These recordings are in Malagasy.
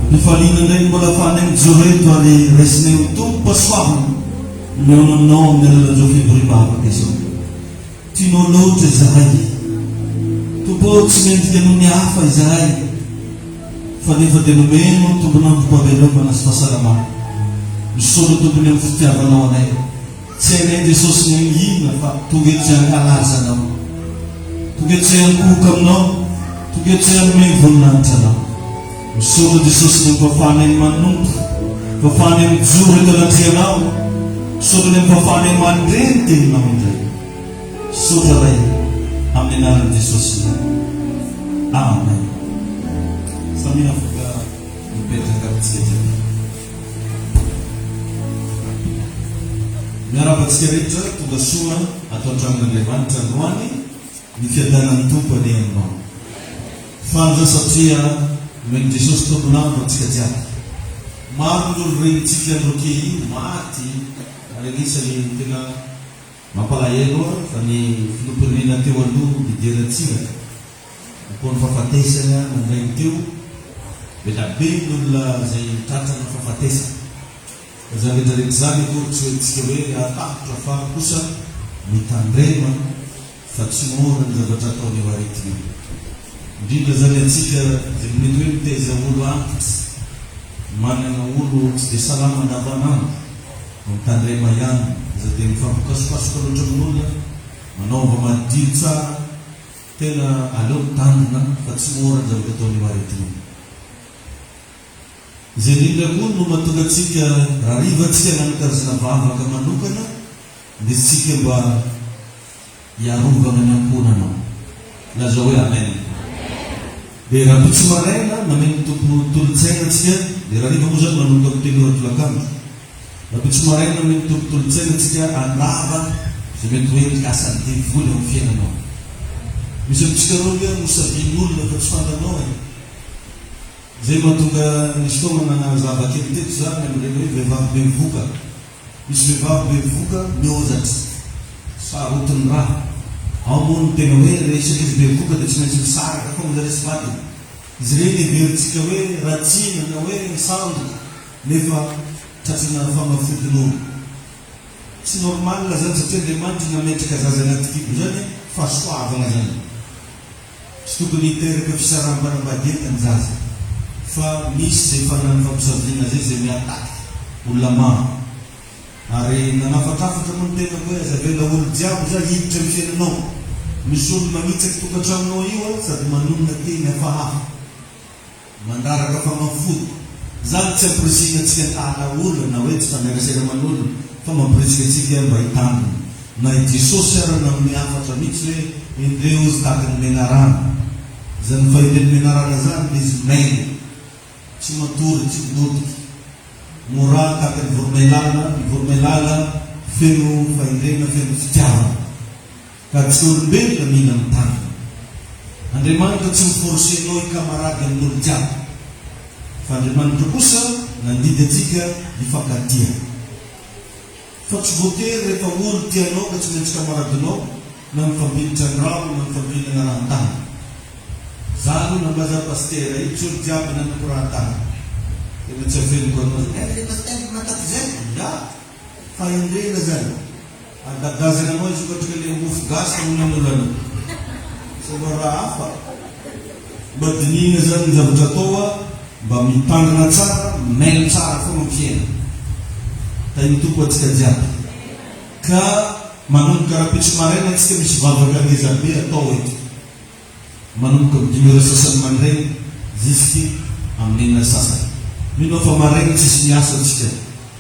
Am-pifaliana indray no mbola afahanay mijoro eto ary raisinay ho tombom-pahasoavana ny mihaona aminao amin'ny alalan'izao fivoriam-bavaka izao. Tianao loatra izahay. Tompo ô, tsy mendrika noho ny hafa izahay, fa nefa dia nomenao tombon'androm-pahavelomana sy fahasalamana. Misaotra Tompo ny amin'ny fitiavanao anay. Tsy hainay Jesosy ny hangina fa tonga eto izay hankalaza Anao. Tonga eto izay hankohoka Aminao. Tonga eto izay hanome voninahitra Anao. Misaotra Jesosy ny amin'ny fahafahanay manompo, fahafahanay mijoro eto anatrehanao. Misaotra ny amin'ny fahafahanay mandre ny teninao indray. Misaotra Ray amin'ny anaran'i Jesosy indray. Amen. Samia afaka mipetraka amintsika jiaby. Miarahaba antsika rehetra tonga soa ato an-tranon'Andriamanitra androany, ny fiadanan'ny Tompo anie aminao. Faly za satria nomen'i Jesosy tombon'andro antsika jiaby. Maro ny olo renintsika androke io maty ary anisany tena mampalahelo fa ny filoham-pirenena teo aloha Didier Ratsiraka Ankoa ny fahafatesana nandrainy teo, be da be ny olona izay tratrana fahafatesana. Fa izany rehetra rehetra izany akory tsy hoentintsika hoe hatahotra fa kosa mitandrema fa tsy mora ny zavatra ataon'io aretina io. Indrindra izany antsika izay mety hoe mitaiza olo antitra, manana olo tsy dia salama andavanandro, mba mitandrema ihany, aza dia mifampikasokasoka loatra amin'olona, manaova madio tsara, Tena aleo mitandrina fa tsy mora ny zavatra ataon'io aretina io. Izay indrindra koa no mahatonga antsika raha hariva tsika hagnano karazana vavaka manokana ndesintsika mba hiarovana ny ankohonanao. Lazao hoe Amen. Dia rahampitso maraina nameno Tompo tolo-tsaina antsika, dia rahariva moa izany manomboka amin'ny telo ora tolakandro. Rahampitso maraina no mitovy tolo-tsaina antsika handrava izay mety ho endrika asan'ny devoly ao amin'ny fiainanao. Misy amintsika roa ange mosavian'olona fa tsy fantanao e. Izay mahatonga nisy fotoana nanazava kely teto za ny amin'ireny hoe vehivavy bevoka. Misy vehivavy bevoka miozatra, sarotin'ny raha. Ao moa ny tena hoe rehefa izy bevoka dia tsy maintsy misaraka foana zareo sy vadiny. Izy ireny heverintsika hoe ratsiana na hoe sandoka. Nefa tratrana fanafodin'olo. Tsy normal zany satria Andriamanitra nametraka zaza anaty kibo zany fahasoavagna zany. Tsy tokony hiteraka fisaraham-panambadiana ny zaza fa misy zay fanany fampisaviana zay zay mi-attaque olona maro. Ary nanafatrafatra moa ny tenako hoe aza avela olo jiaby za hiditra am fiainanao. Misy olo manitsaky tokatranonao io sady manonona teny hafahafa. Mandraraka fanafody. Zany tsy ampirisihina antsika hankahala olona na hoe tsy hifanerasera aman'olona fa mampirisika antsika mba hitandrina. Na i Jesosy ara nanome hafatra mihitsy hoe endreo izy tahaka ny menarana. Izany fahendren'ny menarana zany dia izy mailo, tsy matory, tsy milodika. Mora tahaka ny voromailala, ny voromailala feno fahendrena, feno fitiavana. Ka tsy olombelona mila mitandrina. Andriamanitra tsy mi-forcer anao hikamarady amin'olo jiaby. Fa Andriamanitra kosa nandidy antsika hifankatia. Fa tsy voatery rehefa olo tianao ka tsy maintsy kamaradinao na mifampiditra an-drano na mifampihinana rahan-tany. Za aloha na mba za pasitera io tsy olo jiaby hinanako rahan-tany. Tena tsy afeniko anao zay. Eh le pasitera matapizay? Ya! Fahendrena zany. Adadazana anao izy ohatra ka le mofo gasy famonoan'olo anao. Sao mba raha hafa. Mba dinihina zany ny zavatra atao a, mba mitandrina tsara, mailo tsara foana ny fiainana. Tahin'ny Tompo antsika jiaby. Ka manomboka rahampitso maraina antsika misy vavaka ngeza be atao eto. Manomboka amin'ny dimy ora sasany mandraina jusky amin'ny enina sasany. Mino aho fa maraina tsisy miasa antsika.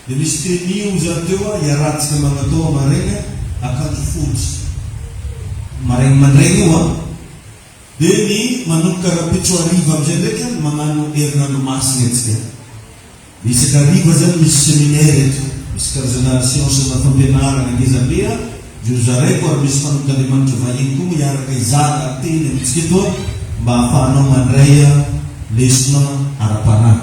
Dia misy tenue hoy za teo a iarahantsika magnatao maraina akanjo fotsy. Maraina mandraina io an. Dia ny manomboka rahampitso hariva amin'izay ndraiky an magnano herinandro masina antsika. Isaka hariva zany misy seminaire eto, misy karazana séance na fampianarana ngeza be a, izay ho zaraiko ary misy mpanompon'Andriamanitra vahiny koa moa hiaraka hizara teny amintsika eto a, mba hahafahanao mandray lesona ara-panahy.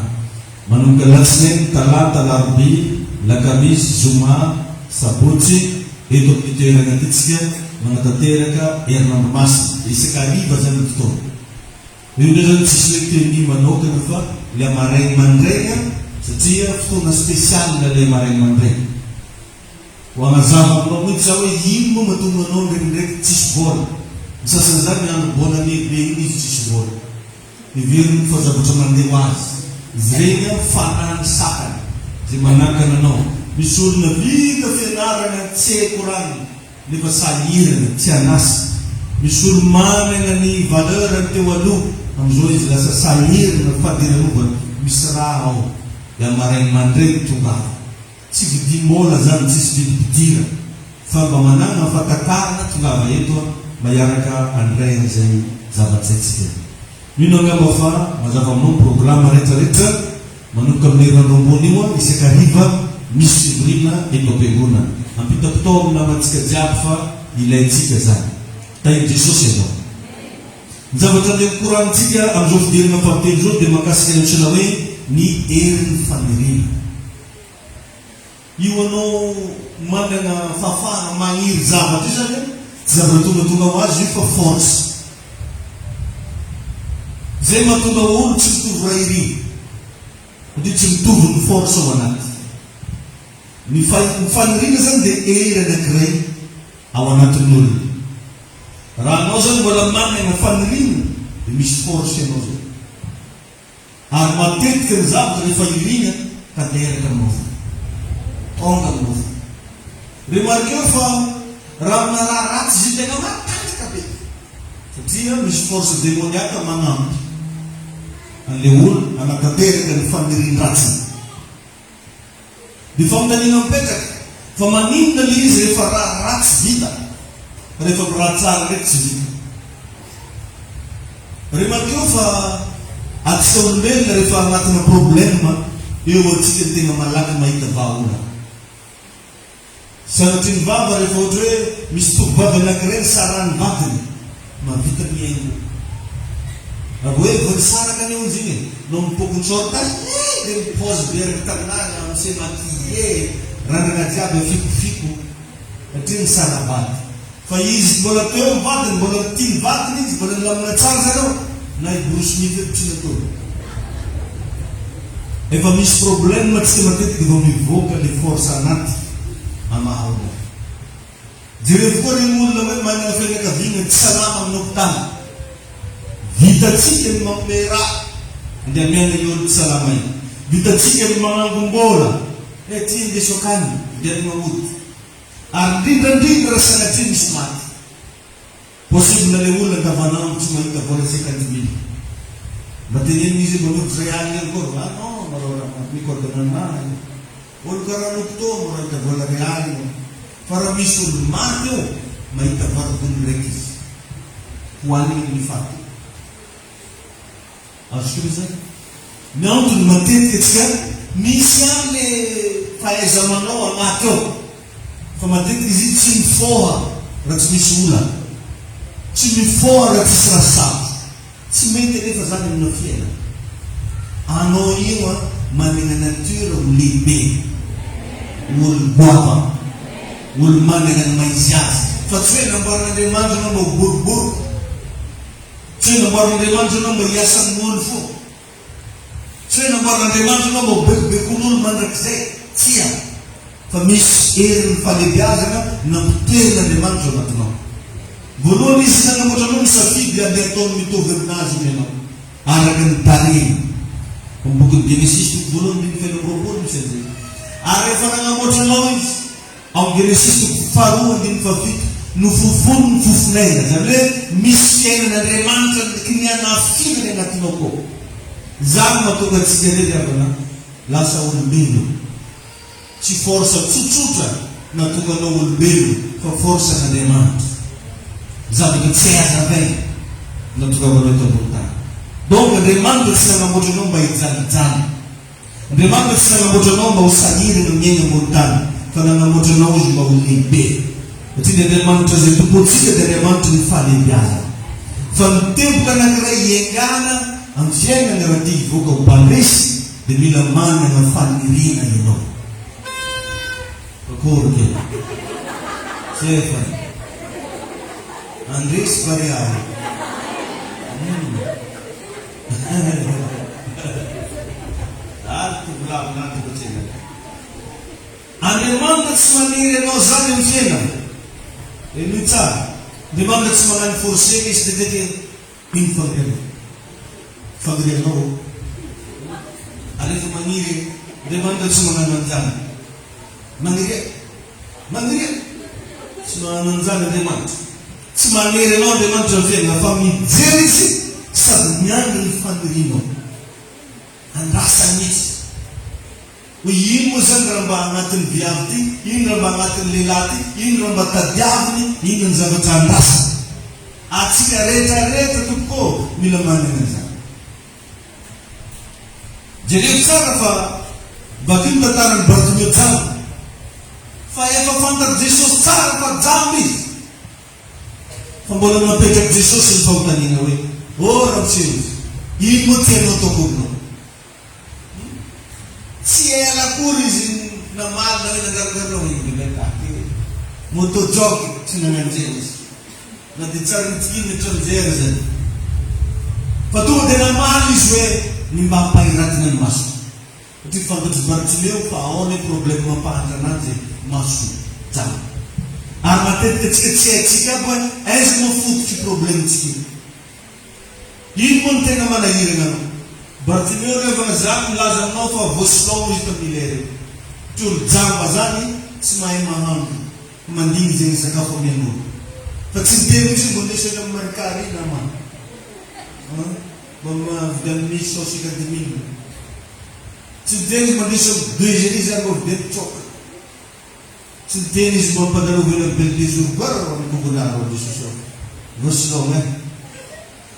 Manomboka alatsinainy, talata, alarobia, lakamisy, zoma, sabotsy, eto amin'ity toerana ity tsika manatanteraka herinandro masina, isaka hariva zany ny fotoana. Io indray zany tsisy hoe tenue manokana fa le maraigny mandraigny satria fotoana spécial le maraigny mandraigny. Ho hagnazava aminao mihitsy za hoe ino moa mahatonga anao ndraikindraiky tsisy vola. Ny sasany zany miandry bonne année be iny izy tsisy vola. Heveriny fa zavatra mandeha ho azy. Izy ireny an fanahy ny sakana izay manakana anao. Misy olona vita fianarana tsy haiko rano nefa sahirana tsy an'asa. Misy olo manana ny valeur ny teo aloha amin'izao izy lasa sahirana fadiranovana misy raha ao dia maraina mandreny tonga avy. Tsy vidim-bola zany tsisy vidim-pidirana fa mba managna fatakarana tongava eto a mba hiaraka handray an'izay zavatra izay tsika. Mino angamba fa mazava aminao ny programa rehetra rehetra manomboka amin'ny herinandro ambony io a isaka hariva misy fivoriana eto am-piangonana. Ampitapitao amin'ny namantsika jiaby fa ilaintsika zany. Tahin'i Jesosy ianao. Ny zavatra andeha hokoranintsika amin'izao fidirana fahatelo izao dia mahakasika ny antsoina hoe ny herin'ny faniriana. Io anao manana fahafahana magniry zavatra io zany an, tsy zavatra tongatonga ho azy io fa force. Zay mahatonga olo tsy mitovy ray ry, satria tsy mitovy ny force ao anaty. Ny ny faniriana zany dia hery anakiray ao anatin'ny olona. Raha anao zany mbola manana faniriana dia misy force ianao zay. Ary matetika ny zavatra rehefa irina tanteraka aminao foana. Tonga aminao foana. Remarqueo fa raha amina raha ratsy izy io tegna matanjaka be. Satria misy force démoniaque magnampy an'ilay olona hanatanteraka ny fanirian-dratsiny. Ny fanontaniana mipetraka, fa maninona le izy rehefa raha ratsy vita, fa rehefa ny raha tsara ndraiky tsy vita? Remarqueo fa antsika olombelona rehefa anatina problème eo antsika ny tegna malaky mahita vahaolana. Sanatria ny vava rehefa ohatra hoe misy tovovavy anankiray nisarahan'ny vadiny, mahavita mihaingo. Raha vao hoe vao nisaraka anie hozy iny e, nao mipoky ny short eh dia mi-pose be araka taminah mi se maquiller, randrana jiaby afikofiko satria nisara-bady. Fa izy mbola teo ny vadiny, mbola tia ny vadiny izy, mbola nilamina tsara zareo, na hiborosy nify eto tsy nataony. Efa misy problème tsika matetika vao mivoaka le force anaty hamaha olana. Jerevo koa regny olona hoe manana fianakaviana tsy salama amin'ny hopitaly. Vitantsika ny mampme ra andeha amiana io olo tsy salama io. Vitantsika ny magnangom-bola, eh ty indeso akany, andeha magnody. Ary indrindra indrindra raha sanatria misy maty. Possible le olona andavanandro tsy mahita vola 50 mille. Mba tenenina izy hoe mba mody ray alina eo koa ah non mba raha mi-cordonne anah io. Olo karaha anao koa mba mahita vola ray alina. Fa raha misy olo maty eo mahita vary gony raiky izy. Hohanigny amin'ny faty. Azoko ve zany? Ny antony matetika tsika misy ihany le fahaiza-manao anaty ao fa matetika izy iny tsy mifoha raha tsy misy olana, tsy mifoha raha tsisy raha sarotra. Tsy mety anefa zany amina fiainana. Anao io an manana nature ho lehibe, ho olom-goavana, olo manana ny maha izy azy fa tsy hoe namboarin'Andriamanitra anao mba ho boribory. Tsy hoe namboarin'Andriamanitra ianao mba hiasa amin'ny olo foana. Tsy hoe namboarin'Andriamanitra ianao mba ho bekobekon'olo mandrakizay. Tsia. Fa misy herin'ny fahalehibiazana nampitoerin'Andriamanitra ao anatinao. Voalohany Izy nanamboatra anao nisafidy handeha ataony mitovy aminazy iny ianao, araka ny tarehiny. Ao amin'ny bokin'ny Genesisy toko voalohany andininy faha 26 misy an'izay. Ary rehefa nanamboatra anao Izy, Ao amin'ny Genesisy toko faharoa andininy fahafito, noforoniny ny fofon'aina, izany hoe misy fiainan'Andriamanitra kiniana afindra any anatinao koa. Izany no mahatonga antsika irery havana lasa olombelona. Tsy force tsotsotra nahatonga anao olombelona fa force an'Andriamanitra. Zavatra tsy hay hazavaina no nahatongavanao eto ambony tany. Donc Andriamanitra tsy nanamboatra anao mba hijalijaly. Andriamanitra tsy nanamboatra anao mba ho sahirana miaina ambony tany, fa nanamboatra anao Izy mba ho lehibe. Satria ny Andriamanitra izay tompointsika dia Andriamanitry ny fahalehibiazana. Fa ny teboka anankiray hiaingàna amin'ny fiainana raha te hivoaka ho mpandresy dia mila manana faniriana ianao. Akory kely. Sefany. Handresy Barea. Hum. Ary tovolahy amin'andro no tena. Andriamanitra tsy manery anao zany amin'ny fiainana. Henoy tsara. Andriamanitra tsy magnano forcé izy teteky ino fanirianao. Fanirianao ô. Ary efa magniry Andriamanitra tsy magnano an'izany. Magniria. Magniria. Tsy magnano an'izany Andriamanitra. Tsy manery anao Andriamanitra amin'ny fiainana fa mijery Izy sady miandry ny fanirianao. Andrasany Izy. Hoe ino moa izany raha mba anatin'ny viavy ity, ino raha mba anatin'ny lehilahy ity, ino raha mba tadiaviny, inona ny zavatra andrasany. Antsika rehetra rehetra tompoko ô, mila manana an'izany. Jereo tsara fa vakio ny tantaran'i Bartimeo jamba. Fa efa fantatr'i Jesosy tsara fa jamba izy. Fa mbola napetrak'i Jesosy ny fanontaniana hoe, Ô ramose, ino moa tianao ataoko aminao? Tsy ela akory izy namaly na hoe nangarongarona hoe Rebecca ke. Moto jog tsy nagnanjera izy. Na dia tsary nitikiny ny tranjera zany. Fa tonga dia namaly izy hoe ny mba ampahiratina ny masoko. Satria fantatr'i Bartimeo fa ao anie problème mampahantra ananjy e, maso jamba. Ary matetika tsika tsy haintsika aby hoe aiza moa fototr'io problème-tsika io. Ino moa no tena manahirana anao? Bartimeo ry havana za milaza aminao fa voasilao izy tamin'ny lera io. Tsy olo jamba zany tsy mahay mahandro fa mandigny zegny sakafo amian'olo. Fa tsy miteny mihitsy hoe mba ndeso eny amin'ny Marikà ary nama an! Mba mahavidiano misy 150 mille. Tsy miteny izy mba ndeso amin'ny deux ery za mba vidiano tsoka. Tsy niteny izy mba ampandalovan'i Abel Dezourbar ao amin'ny Congolais ao Jesosy ao. Voasilao eh.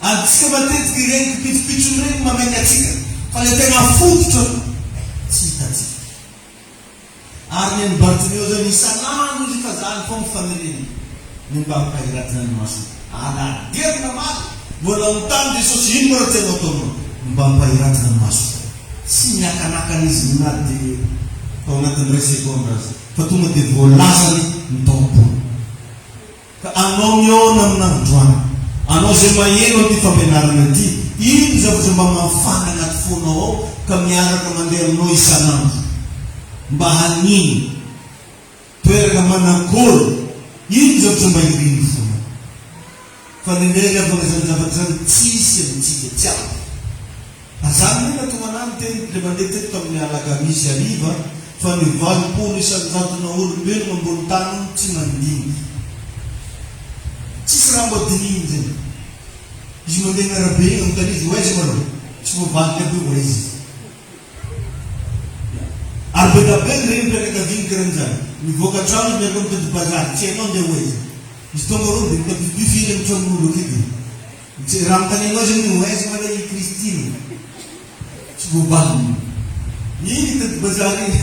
Antsika matetika ireny kipitsopitsony ireny mamaika antsika fa ilay tena fototra tsy hitantsika. Ary ny an'i Bartimeo zany isan'andro izy efa zany foana faniriany ny mba hampahiratina ny masony. Alahelo namaly, mbola nanontany Jesosy ino moa raha tianao ataonao? Ny mba hampahiratina ny masoko. Tsy niakanakana izy na dia tao anatin'ny iray segondra aza, fa tonga dia voalazany ny tao am-pony. Ka anao mihaona amina androany, anao izay maheno an'ity fampianarana ity, ino ny zavatra mba mafana anaty fonao ao ka miaraka mandeha aminao isan'andro? Mba hanino? Toerana manakôry? Ino ny zavatra mba irin'ny fonao? Fa nendrey ry havana izany zavatra izany tsisy amintsika, tsy ampy. Ary zany ve nahatonga anah niteny le mandeha teto tamin'ny alakamisy hariva fa ny 80 isan-jatona olombelogno ambony tany hono tsy mandinika. Tsisy raha mba dinihiny zegny. Izy mandeha ny arabe igny anontania izy ho aiza malôha? Tsy voavaliny aby hoe ho aiza izy. Ary be da be ny renim-pianakaviany karan'izany. Mivoaka trano izy miaraka mitady bazary, tsy hainao andeha ho aiza. Izy tonga reo dia mitady buffet eny amin'ny tranon'olo akaiky. Tsy raha anontanianao izy hoe ho aiza ma ilay i Christine? Tsy voavaliny. Iny mitady bazary iny.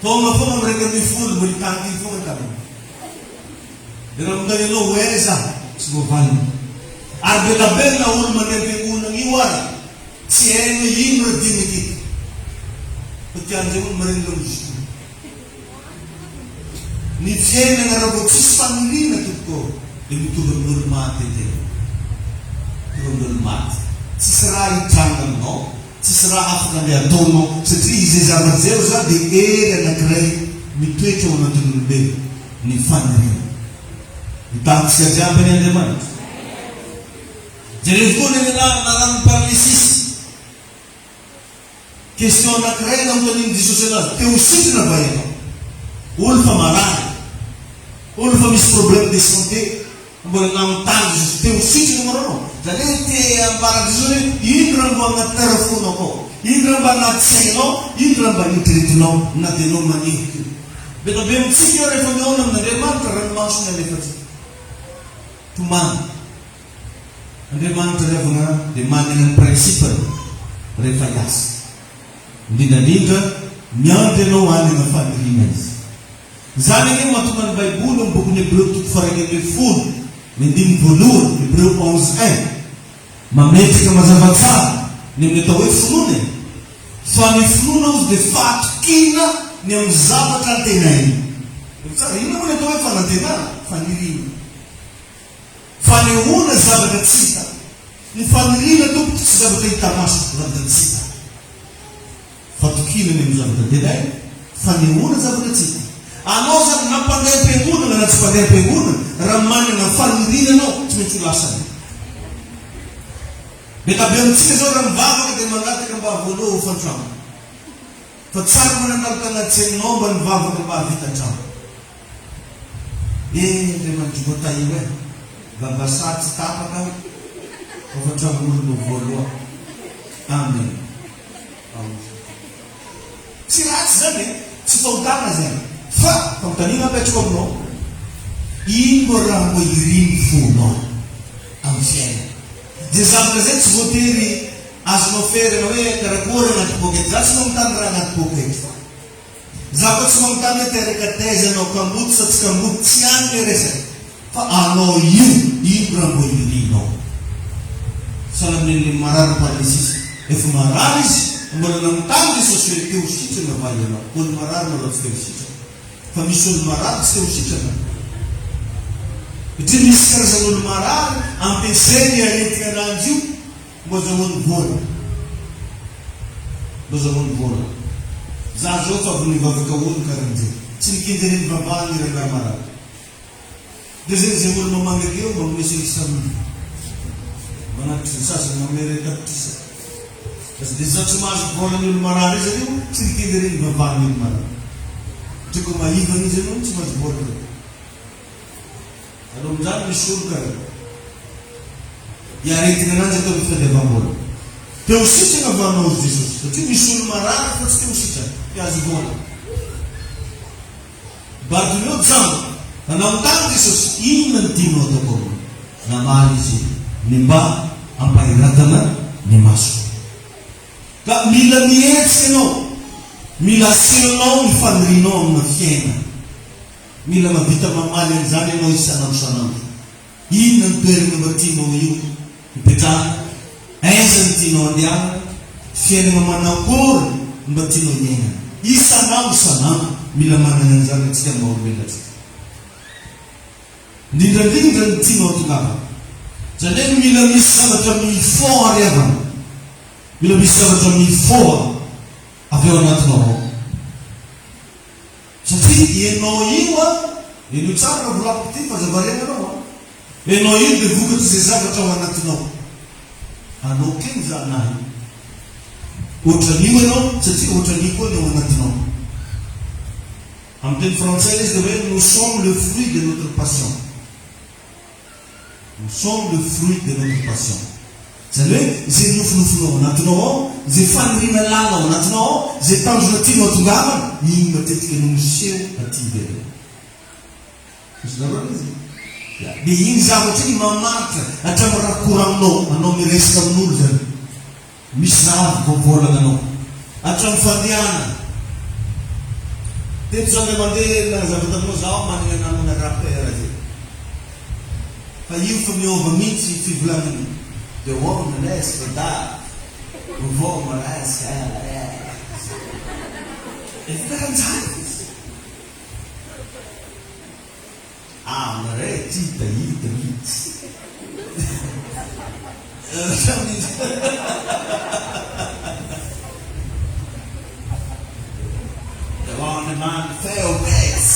Tonga foana amin'ny 11 mbola hitanty iny foana ny tanana. Dia raha manontany anao ho aiza aho, tsy voavaliny. Ary be da be na olo mandeha am-piangonana io ary tsy hainy hoe ino raha dinika eto. Fa tian'izay hono maregny lamosiko. Ny fiainana raha vao tsisy faniriana tompoko ô dia mitovy amin'olo maty an-tegna. Mitovy amin'olo maty. Tsisy raha hitranga aminao, tsisy raha afaka andeha ataonao satria izay zavatra izay oza dia hery anankiray mitoetra ao anatin'ny olombelona, ny faniriana. Mitaha antsika jiaby anie Andriamanitra. Jereo koa ny lehilahy nararin'ny paralysisy. Question anakiray nanontanian'i Jesosy anazy, te ho sitrana va ianao? Olo fa marary, olo fa misy problème de santé, mbola nanontany Jesosy, te ho sitrana va ianao? Zany hoe te hambaran'i Jesosy hoe ino raha mbo agnaty tarafonao akao, ino raha mba anaty sainao, ino raha mba eritreretinao na dia ianao manehoka io. Be dia be amintsika eo rehefa mihaona amin'Andriamanitra, ranomaso ny alefantsika. Tomany. Andriamanitra ry havana dia manana ny principe-ny rehefa hiasa. Indrindra indrindra miandry anao hanana faniriana Izy. Izany anie no mahatonga ny Baiboly ao amin'ny bokin'ny Hebreo toko faha-11 ny andininy voalohany, Hebreo 11 un, mametraka mazava tsara ny amin'ny atao hoe finoana e. Fa ny finoana hozy dia fahatokiana ny amin'ny zavatra antenaina. Tsara, inona moa ny atao hoe fanantenana? Faniriana. Fanehoana zavatra tsy hita. Ny faniriana tompoko tsy zavatra hita maso, zavatra tsy hita. Fatokiana ny amin'ny zavatra antenaina, fanehoana zavatra tsy hita. Anao zany na mpandeha am-piangonana na tsy mpandeha am-piangonana, raha manana faniriana ianao, tsy maintsy ho lasa any. Be da be amintsika zao raha mivavaka dia mangataka mba voaloha hofan-trano. Fa tsara manandalo tanaty tseninao mba nivavaka mba hahavita trano. Eh Andriamanitro voatahio eh! Vavasaha tsy tapaka hofan-tranon'olona ho voaloha. Amen. Aoza. Tsy ratsy zany e! Tsy fahotana zany. Fa fanontaniana apetrako aminao, ino moa raha mba irin'ny fonao amin'ny fiainana? Zay zavatra zay tsy voatery azonao ferana hoe karakory anaty poketra. Za tsy manontany raha anaty poketra. Za koa tsy manontany hoe teraka taiza anao, kamboty sa tsy kamboty, tsy any le resaka. Fa anao io, ino raha mba irinao? Sahala amin'ilay marary paralysis. Efa marary izy, mbola nanontany Jesosy hoe te ho sitrana va ianao? Olo marary mbola tsy te ho sitrana. Fa misy olo marary tsy te ho sitrana. Satria misy karazan'olo marary ampiasainy aretigna ananjy io mba azahoany vola. Mba azahoany vola. Za zao fa avy nivavaka olo karan'izay. Tsy nikendry nivavahana i rangahy marary. Dia zay zay olo mamangy akeo manome 500 mille. Manatitra ny sasany manome iray tapitrisa. Lasa dia za tsy mahazo vola ny olo marary izy anio tsy nikendry ireny vavahany olo marary. Satria koa maivana izy anio tsy mahazo vola reo. Aloha amin'izany misy olo kara iaretina ananjy atao ny fitadiavam-bola. Te ho sitrana va anao ry Jesosy? Satria misy olo marary fa tsy te ho sitrana, te hahazo vola. Bartimeo jamba, nanontany Jesosy, Inona no tianao ataoko aminao? Namaly izy, Ny mba hampahiratana ny masoko. Ka mila mihetsika ianao, mila asehonao ny fanirianao amina fiainana. Mila mahavita mamaly an'izany ianao isan'andro isan'andro. Inona no toerana mba tianao io hipetrahana? Aiza no tianao handehanana? Fiainana manakory no mba tianao hiainana? Isan'andro isan'andro mila manana an'izany antsika maha olombelona antsika. Indrindra indrindra ny tianao hatongavana. Izany hoe mila misy zavatra mifoha ry havana. Mila misy zavatra mifoha avy ao anatinao ao. Satria ianao io an, henoy tsara raha volako ity fa aza variana anao an. Ianao io dia vokatr'izay zavatra ao anatinao. Anao kely za na io. Ohatran'io ianao satria ohatran'io koa ny ao anatinao. Amin'ny teny frantsay ilay izy dia hoe nous sommes le fruit de notre passion. Nous sommes le fruit de notre passion. Izany hoe izay nofinofinao ao anatinao ao, izay faniriana lalina ao anatinao ao, izay tanjona tianao hatongavana, iny matetika no miseho aty ivelany. Azonareo ilay izy? Ya. Dia iny zavatra iny mamaritra hatramin'ny raha koraninao, anao miresaka amin'olo izany. Misy raha avy voavolana anao. Hatramin'ny fandehanana. Teto zao indray mandeha nanazava taminao zaho manana namana rappeur zay. Fa io fa miova mihitsy fivolanany. De homme laisse retard. Vaovao malaise eh. Efa karanjany izy. Aminareo tsy hitahita mihitsy. Rendement feo bes.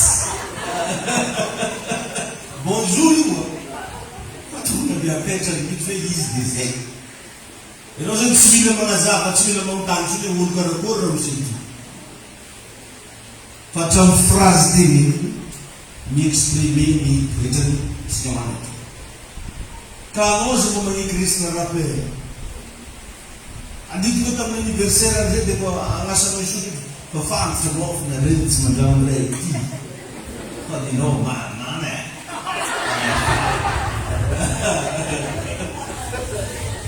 Bonjour io a. Fa tonga dia apetrany mihitsy hoe izy dia zay. Ianao zany tsy mila manazava, tsy mila manontany intsony hoe olo karakory ramose ity. Fa hatramin'ny phrase teneniny mi-exprimer ny toetrany sy ny ao anatiny. Ka anao aza mba magneky resina rappeur. Adidiko tamin'ny anniversaire ary zay dia mba agnasanao isotry izy fa fantatra anao fa nareo tsy mandrama ray ity fa nenao manana eh.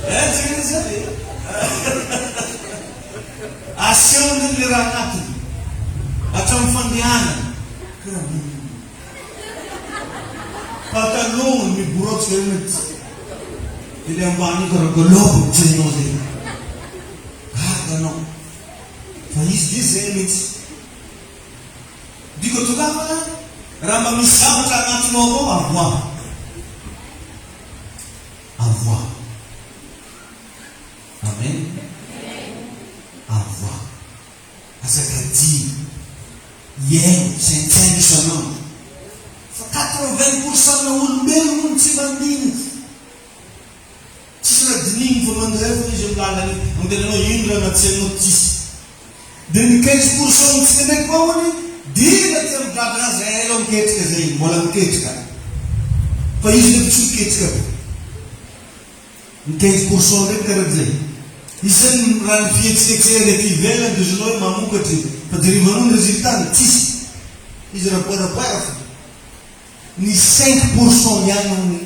Eh jerena zany e. Asehony ny raha anatiny, hatramin'ny fandehanany, karaha Patalon miborotsika io mihitsy. Dia ilay ambany io karaha golobo mijery anao zay. Gaga anao. Fa izy dia zay mihitsy. Diko tongavana. Raha mba misy zavatra anatinao ao avoaho. Avoaho. Amen. Avoaho. Aza kajiana. Iaino, saintsaino isan'andro. Fa 80 pour cent na olombelona hono tsy mandinika. Tsisy raha dinihiny fa mandeha foana izy amin'ny lalana iny. Anontany anao ino raha anaty sainao, tsisy. Dia ny 15 pour cent amintsika ndraiky koa hono dila aty amin'ny gadra zay ela miketrika zay, mbola miketrika. Fa izy nefa tsy miketrika koa. Ny 15 pour cent ndraiky karaha zay. Izy zany raha ny fihetsiketsehany aty ivelany dia ozinao hoe mamokatra izy. Fa jerevanao ny résultat-ny, tsisy. Izy raha boiraboira fo. Ny 5 pour cent ihany hono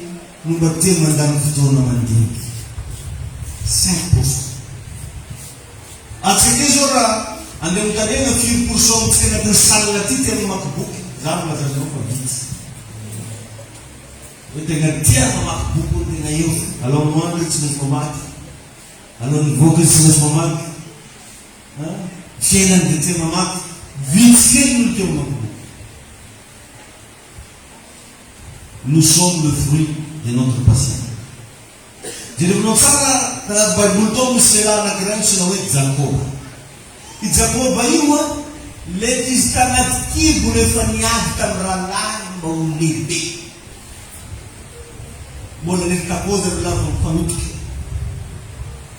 no mba tia mandany fotoana mandinika. 5 pour cent. Antsika ity zao raha andeha hotarihana firy pour cent amintsika anatin'ny salle aty tia mamaky boky? Za milaza aminao fa vitsy. Hoe tegna tia mamaky boky hono tegna eo. Alohan'ny mandry izy tsy maintsy mamaky. Alohan'ny hivoaka izy tsy maintsy mamaky. Fiainany dia tia mamaky. Vitsy kely ny olo tia mamaky boky. Nous sommes le fruit de notre patience. Jerevinao tsara tanaty baiboly tao misy lehilahy anankiray antsoina hoe Jakoba. I Jakoba io an, lety izy tanaty kibo no efa niady tamin'ny rahalahiny mba ho lehibe. Mbola niritakoza ry lahy vao mifanotrika.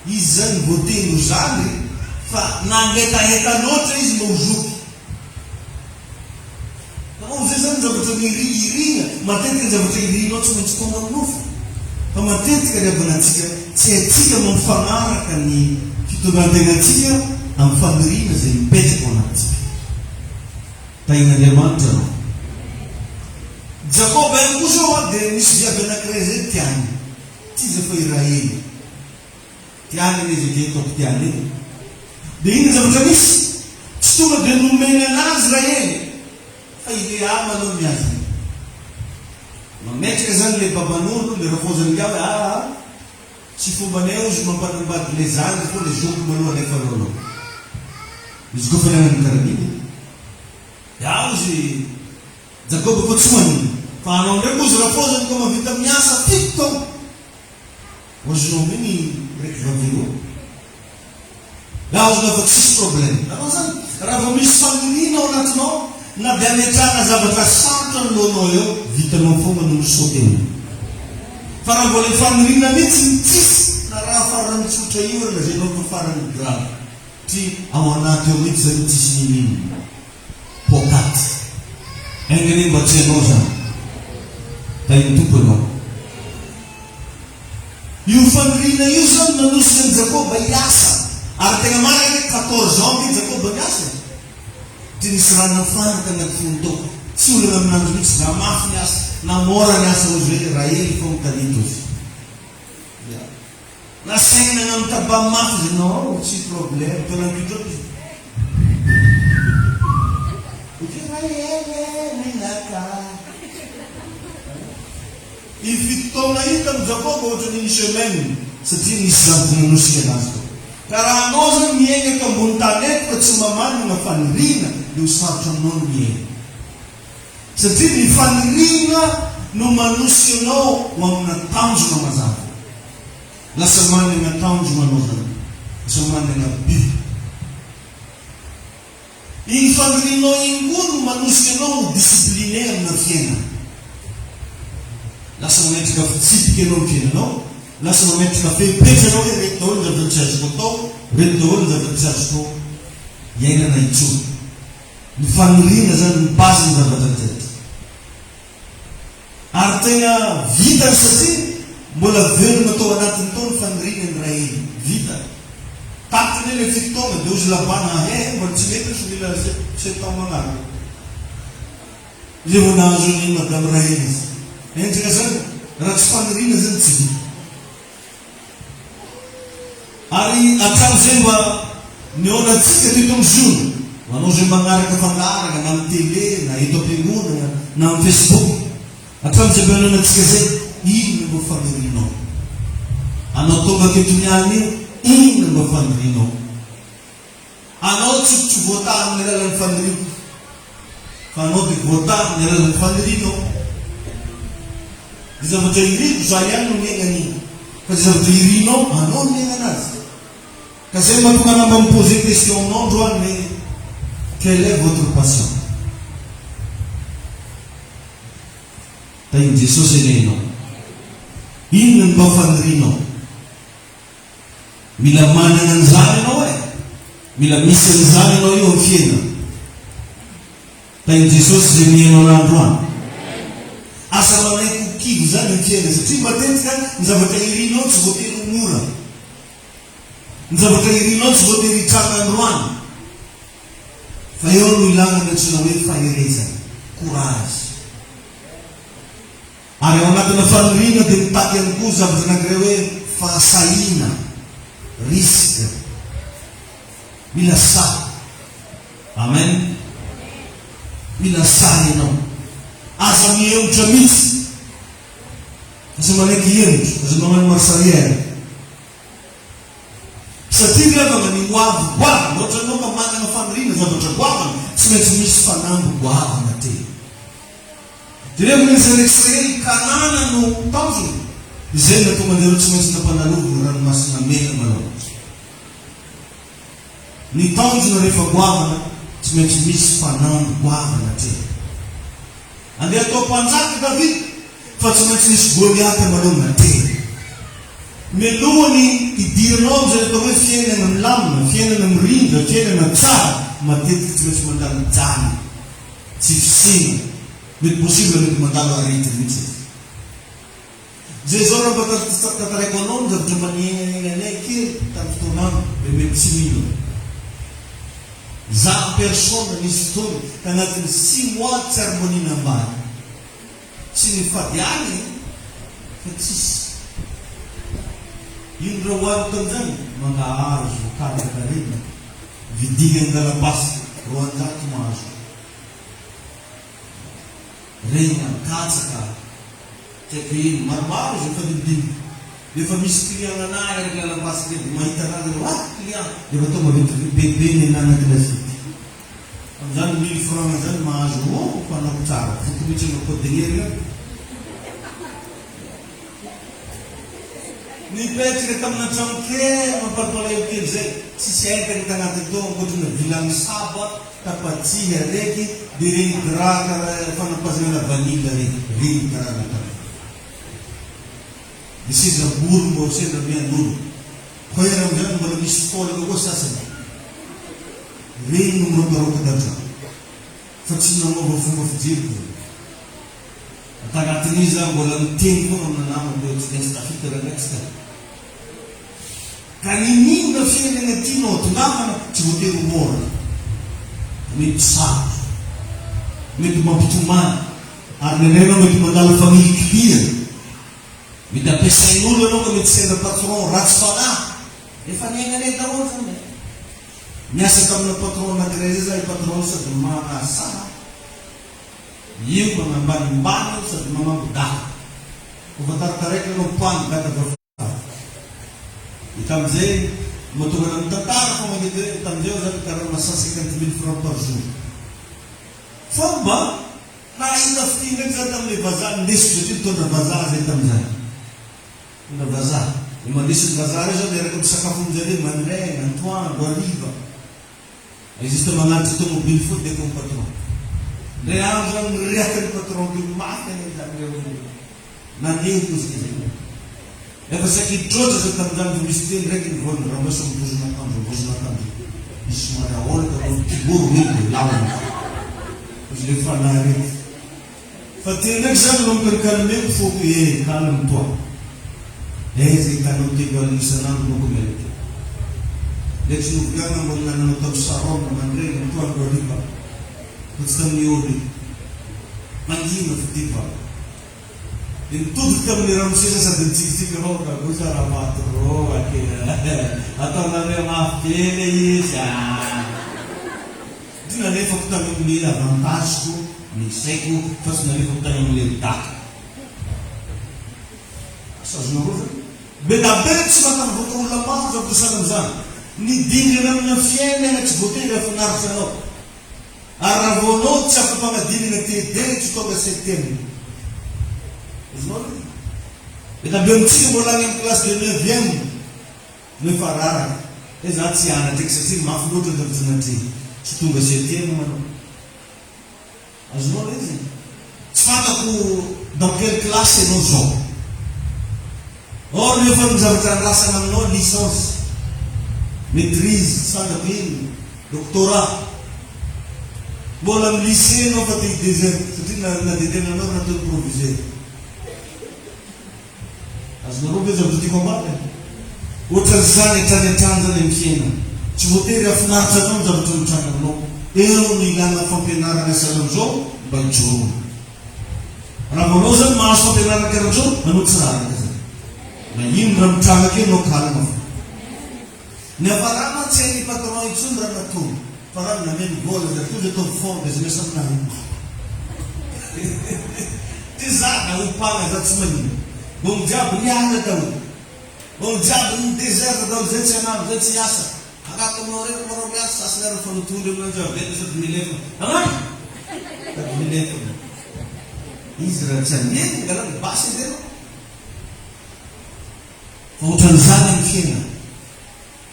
Izy zany voateny ho zandry fa nangetaheta loatra izy mba ho zoky. Ao izay zany ny zavatra niri irina, matetika ny zavatra irinao tsy maintsy tonga amin'ny nofo, fa matetika ry havana antsika tsy haintsika mampifanaraka ny fitondran-tenantsika amin'ny faniriana izay mipetraka ao anatintsika. Tahin'Andriamanitra anao. Jakoba ihany koa zao an dia nisy viavy anankiray izay tiany, tsy iza fa i Rahely. Tiany anie izay dia ataoko tiany e. Dia inona zavatra nisy? Tsy tonga dia nomena anazy Rahely fa i Lea maloha ny azy. Mametraka zany le baban'olo, le rafozan'ingahy hoe aa tsy fombanay ozy mampanambady le zandry fô le zoky maloha alefa aloha. Izy koa fa nanana karaha iny. Dia ozy Jakoba koa tsy manina. Fa anao ndraiky ozy rafozany koa mahavita miasa 7 taona. Azonao ve ny raiky vavy roa? Azonao fa tsisy problème. Anao zany raha vao misy faniriana ao anatinao na dia ametrahana zavatra sarotra anoloanao eo, vitanao foana no mi-sauter eo. Fa raha vao le faniriana mihitsy no tsisy na raha farany tsotra io ary lazainao fa farany grave. Satria ao anaty ao mihitsy zany tsisy n'inon'inona. Poakaty. Enga anie mba tsy ianao izany. Tahin'ny Tompo ianao. Io faniriana io izany nanosika an'i Jakoba hiasa. Ary tegna marina anie 14 ans ange Jakoba niasa e. Dia nisy rano nafana tanaty fony tao. Tsy olana amin'andro mihitsy na mafy ny asa na mora ny asa hozy hoe Rahely fô mitanita hozy. Ya. Nasainy nagnano tabac mafy izy, non, tsy problème, taolan-kitro izy. Ohatry hoe Rahely ninaka. Io 7 taona io tamin'i Jakoba ohatran'ny une semaine, satria nisy zavatra nanosika anazy tao. Ka raha anao zany miaina eto ambony tany eto ka tsy mba manana faniriana, dia ho sarotra aminao ny miaina. Satria ny faniriana no manosika anao ho amina tanjona mazava. Lasa manana tanjona anao zany. Lasa manana but. Iny fanirianao iny koa no manosika anao ho discipliné amina fiainana. Lasa mametraka fitsipika ianao amin'ny fiainanao, lasa mametraka fepetra ianao hoe ireto daholo ny zavatra tsy azoko atao, ireto daholo ny zavatra tsy azoko iainana intsony. Ny faniriana zany ny base ny zavatra rehetra. Ary tegna vitany satria mbola velona tao anatiny tao ny faniriana ny Rahely. Vita. Tapitra anie le 7 taona de hozy Labana ah he mbola tsy mety fa mila 7 ans magnaraka. Zay vao nahazo an'i madame Rahely izy. Henjana zany, raha tsy faniriana zany tsy vita. Ary hatramin'izay mba nihaonantsika teto amin'ny Ziona, ho anao izay magnaraka fandaharana na amin'ny télé na eto am-piangonana na amin'ny Facebook, hatramin'izay mba nihaonantsika izay, inona mba fanirianao? Anao tonga teto niany io, inona mba fanirianao? Anao tsy tsy voataha amin'ny alalan'ny faniriako. Fa anao dia voatahy amin'ny alalan'ny fanirianao. Ny zavatra iriko, za ihany no miaina an'iny. Fa izay zavatra irinao, anao no miaina anazy. Ka zay no mahatonga anah mba mi-poser question aminao androany hoe, quelle est votre passion? Tahin'i Jesosy anie ianao. Inona no mba fanirianao? Mila manana an'izany ianao e! Mila misy an'izany ianao io amin'ny fiainana. Tahin'i Jesosy izay mihaino anah androany. Aza manaiky ho kivy izany amin'ny fiainana satria matetika ny zavatra irinao tsy voatery ho mora. Ny zavatra irinao tsy voatery hitranga androany. Fa eo no ilana ny antsoina hoe faherezana, courage. Ary ao anatina faniriana dia mitaky ihany koa zavatra anankiray hoe fahasahiana, risque. Mila sahy. Amen. Mila sahy ianao. Aza mihemotra mihitsy. Aza manaiky hihemotra. Aza magnano marche arrière. Satria ry havana ny ho avy goavana, ohatra anao ka manana faniriana zavatra goavana, tsy maintsy misy fanamby goavana tena. Jereo ny zanak'Israely, Kanana no tanjony, izay no nahatonga an'ireo tsy maintsy nampanaloviny ranomasina mena maloto. Ny tanjona rehefa goavana, tsy maintsy misy fanamby goavana atrehina. Andeha hatao mpanjaka i Davida, fa tsy maintsy nisy Goliata maloha natrehina. Mialoha ny hidiranao amin'izay atao hoe fiainana milamina, fiainana mirindra, fiainana tsara, matetika tsy maintsy mandalo jaly. Tsy fisiana. Mety possible mety mandalo aretina mihitsy aza. Zay zao raha mba tantaraiko anao ny zavatra mba niainanay kely tamin'ny fotoan'andro dia mety tsy mino anao. Za en personne nisy fotoana tanatin'ny six mois tsy ary mba nihinam-bary. Tsy nifady any e! Fa tsisy. Ino raha hohaniko tamin'izany? Mangahazo, katsaka reny. Vidiana an-dalam-pasika, 200 mahazo. Reny, katsaka, tsy haiko ino, maromaro izy mifandimbidimbika. Rehefa misy client anah eraky lalam-pasika eny, mahita anah zareo, ah client! Dia efa atao maventy bebe ny anah anaty lasiety. Amin'izany mille francs zany mahazo oh fanaoko tsara, voky mihitsy anao cordelier io. Nipetraka tamina trano kely mampalipalahelo kely zay, tsisy entana tanaty tao ankoatrana vilany saba, tapatsihy araiky, de regny drap karaha fanapazana lavanila regny, regny karaha natao. Ny seza bory mbô sendra mianolo. Koera amizany mbola misy folaka koa sasany. Regny no mirokaroka tantrano. Fa tsy nagnova fomba fijeriko zany. Tagnatin'izy za mbola miteny foana amina namako hoe tsy maintsy tafita rangahy tsy tafita. Ka niniana fiainana tianao atongavana tsy voatery ho mora. Mety sarotra. Mety mampitomany. Ary indraindray ianao mety mandalo fanilikilihana. Mety ampiasain'olo ianao ka mety sendra patron ratsy fanahy. Efa niainanay daholo zany e. Niasa tamina patron anakiray zay za, i patron io sady manasaha. Io magnambanimbany io sady magnambo daka. Kôfa taritaraiky anao poany daka va faty. De tamizay mahatonga anah mitantara fogna aketo hoe tamizay aho zany karama 150 mille francs par jour. Fa mba nahita fitia ndraiky za tamle vazaha nindesiko satria nitondra vazaha zay tamizany. Nitondra vazaha. De mandesy ny vazaha reo za miaraka misakafo aminjareo mandraigna, antoandro, hariva. Juste manatitra tomobile fotsiny dia comme patron. Ndray andro zany nirehaka ny patron teo mafy anie zany reo hoe naneniko izy zay. Efa saiky hitroatra zay tamin'izany vao misy teny raiky nivoana ramaso mivozona akanjo mivozona akanjo. Misy somary aolaka vao kiboro hoe dia lalana. Izy le fanahy reky. Fa teo ndraiky zany nanomboka ni calmer ny foko eh calme toi aiza hitanao 30 isan'andro manko miala teo le tsy novoliagna mbola nananao tam saron mandregny atoandro hariva fa tsy tamin'ny olo io mangina fitia va de nitodika tamin'ny ramose za sady nitsikitsiky rô ka gosa ramato rô ake ataonareo mafy be le izy ah. Ty nalefako tany amin'ny avantage-ko ny saiko fa tsy nalefako tany amin'ilay daka. Asa azonareo ve? Be da be tsy mahatafavoaka olona maro izao ampiasana an'izany. Ny dingana amina fiainana tsy voatery hahafinaritra anao. Ary raha vao anao tsy afa-panadinana TD tsy tonga septième. Azonao ve? Mety avy eo amintsika mbola any amin'ny classe de neuvième no efa raraka. Hoe za tsy hianatra eky satria mafy loatra ny zavatra natrehiko. Tsy tonga septième anao. Azonao ve izy? Tsy fantako dans quelle classe ianao zao. Or nefa ny zavatra andrasana aminao licence, maitrise, tsy fantako inona, doctorat. Mbola amin'ny lycée ianao fa te hi-désert satria na dia tena anao nataony proviseur. Azonareo ve zavatra tiako ambara e? Ohatran'izany hatrany hatrany zany amin'ny fiainana. Tsy voatery hahafinaritra anao ny zavatra mitranga aminao. Eo no ilana fampianarana sahalan'izao mba hijoroana. Raha vao anao zany mahazo fampianarana karan'izao, anao tsy raraka zany. Na ino raha mitranga akeo anao calme fo. Ny hafarana mantsy tsy hain'ny patron intsony raha natono. Fa raha nameno vola zay koa zay ataovy fort business aminahy io. Ty za na opana za tsy manino. Olo jiaby niala daholo. Olo jiaby ny desert daholo zay tsy hanano zay tsy hiasa. Angaha taminao rery marao miasa sasany ary mifanotondry aminanjy avela sady milefona. Angaha? Sady milefona. Izy raha tsy handeha angalany basy andeha. Fa ohatran'izany ny fiainana.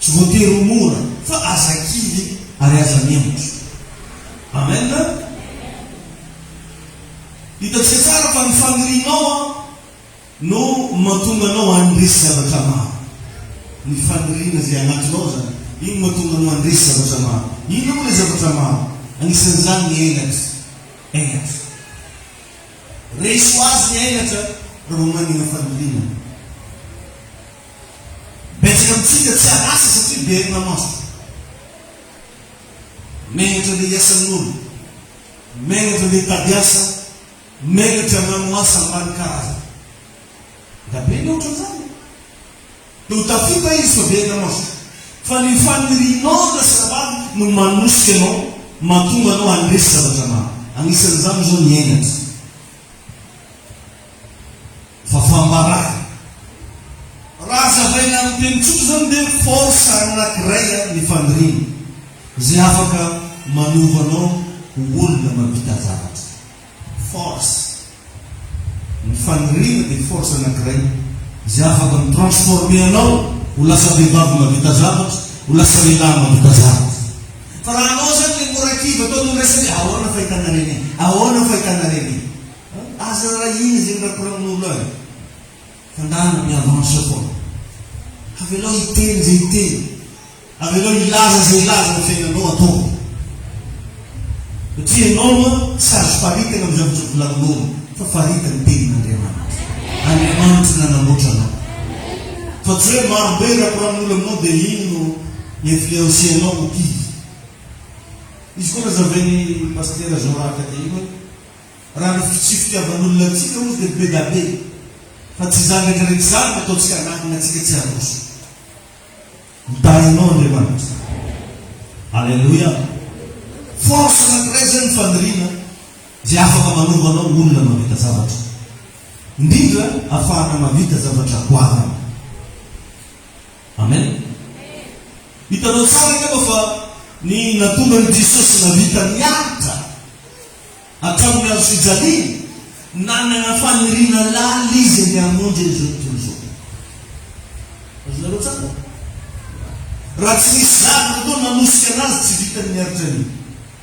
Tsy voatery ho mora fa aza kivy ary aza mihemotra. Amen. Hitantsika tsara fa ny fanirianao no mahatonga anao handresy zavatra maro. Ny faniriana izay anatinao izany, iny no mahatonga anao handresy zavatra maro. Inona moa ilay zavatra maro? Anisan'izany ny henatra. Henatra. Resy ho azy ny henatra raha vao manana faniriana. Betsaka amintsika tsy an'asa satria be aina maso. Menatra andeha hiasa amin'olo. Menatra andeha hitady asa. Menatra hanano asa ambany karazana. Nga be ny ohatran'izany e. Dia ho tafita izy fa be aina maso. Fa ny fanirianao ry Rasalabavy no manosika anao, mahatonga anao handresy zavatra maro. Anisan'izany izao ny henatra. Fafam-baraka. Raha hazavaina amin'ny teny tsotra izany dia force anankiray ny faniriana izay afaka manova anao ho olona mahavita zavatra. Force. Ny faniriana dia force anankiray izay afaka mi-transformer anao ho lasa vehivavy mahavita zavatra, ho lasa lehilahy mahavita zavatra. Fa raha anao izany ilay mora kivy ataonao miresaka hoe ahoana fahitana reny e, ahoana fahitana reny e. Aza rarahina izay mirakoramin'olo any fa ndana mi avance foana. Avelao hiteny izay hiteny, avelao hilaza izay hilaza ny fiainanao ataovy. Satria ianao moa tsy azo faritana amin'ny zavatra volanin'olo fa faritany tenin'Andriamanitra. Andriamanitra nanamboatra anao. Fa tsy hoe maro be irakoramin'olo aminao dia iny no influencer anao ho kivy. Izy koa nazavain'i Pasitera Jean Raka dia iny hoe Raha ny tsy fitiavan'olona antsika hozy dia be da be, fa tsy izany rehetra rehetra izany no ataontsika hanangona antsika tsy handroso. Mitahy anao Andriamanitra. Aleloia. Force anankiray izay ny faniriana izay afaka manova anao olona mahavita zavatra. Indrindra afahana mahavita zavatra goavana. Amen. Hitanao tsara angamba fa ny nahatonga an'i Jesosy nahavita niaritra Hatramin'ny hazo fijaliana, nanana faniriana lalina izy ny hamonjy an'izao tontolo izao. Azonareo tsara? Raha tsy nisy zavatra tao nanosika anazy, tsy vitany niaritra an'io.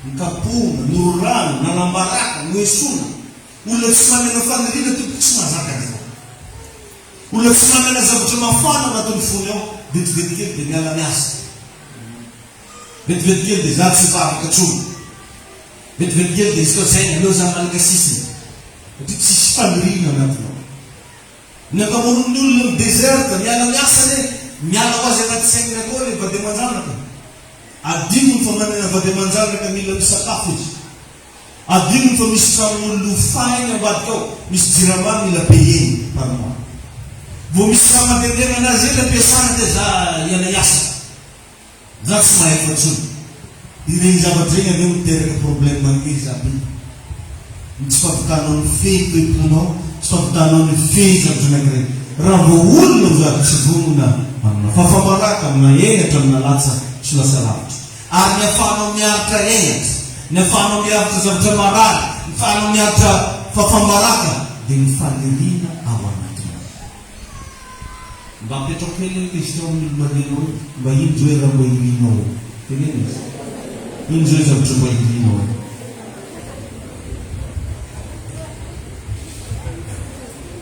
Nokapohina, nororana, nalam-baraka, noesoina. Olona tsy manana faniriana tompoko tsy mahazaka an'izao. Olona tsy manana zavatra mafana anatin'ny fony ao, vetivety kely dia miala miasa. Vetivety kely dia za tsy hivavaka intsony. Vetivety kely dia izy koa zay aleo za malaka sisiny satria tsisy faniriana anatiny ao. Ny ankamaroan'ny olona mi desert miala miasa anie miala ho azy anaty saininy akao le vady aman-janaka. Adinony fa manana vady aman-janaka mila misakafo izy. Adinony fa misy tranon'olona hofainy ambadika ao, misy jirama mila payer-ny par mois. Vao misy raha mandendeha anazy ela ampiasana dia za hiala hiasa. Za tsy mahefa intsony. Ireny zavatra ireny avy eo miteraka problème ngeza be. Ny tsy fahavitanao ny fehy toe-ponao, tsy fahavitanao ny fehy zavatra anankiray. Raha vao olona ho zary tsy vonona amina fahafambaraka, amina henatra, amina latsa, tsy ho lasa lavitra. Ary ny afahanao miaritra henatra. Ny afahanao miaritra zavatra marary, ny fahanao miaritra fahafaham-baraka dia ny faniriana ao anatinao. Mba apetrako kely ny question amin'ny olo-maneno hoe mba ino zao raha mba irinao eo? Teneno izy. Ino zao zavatra mba irinao eo?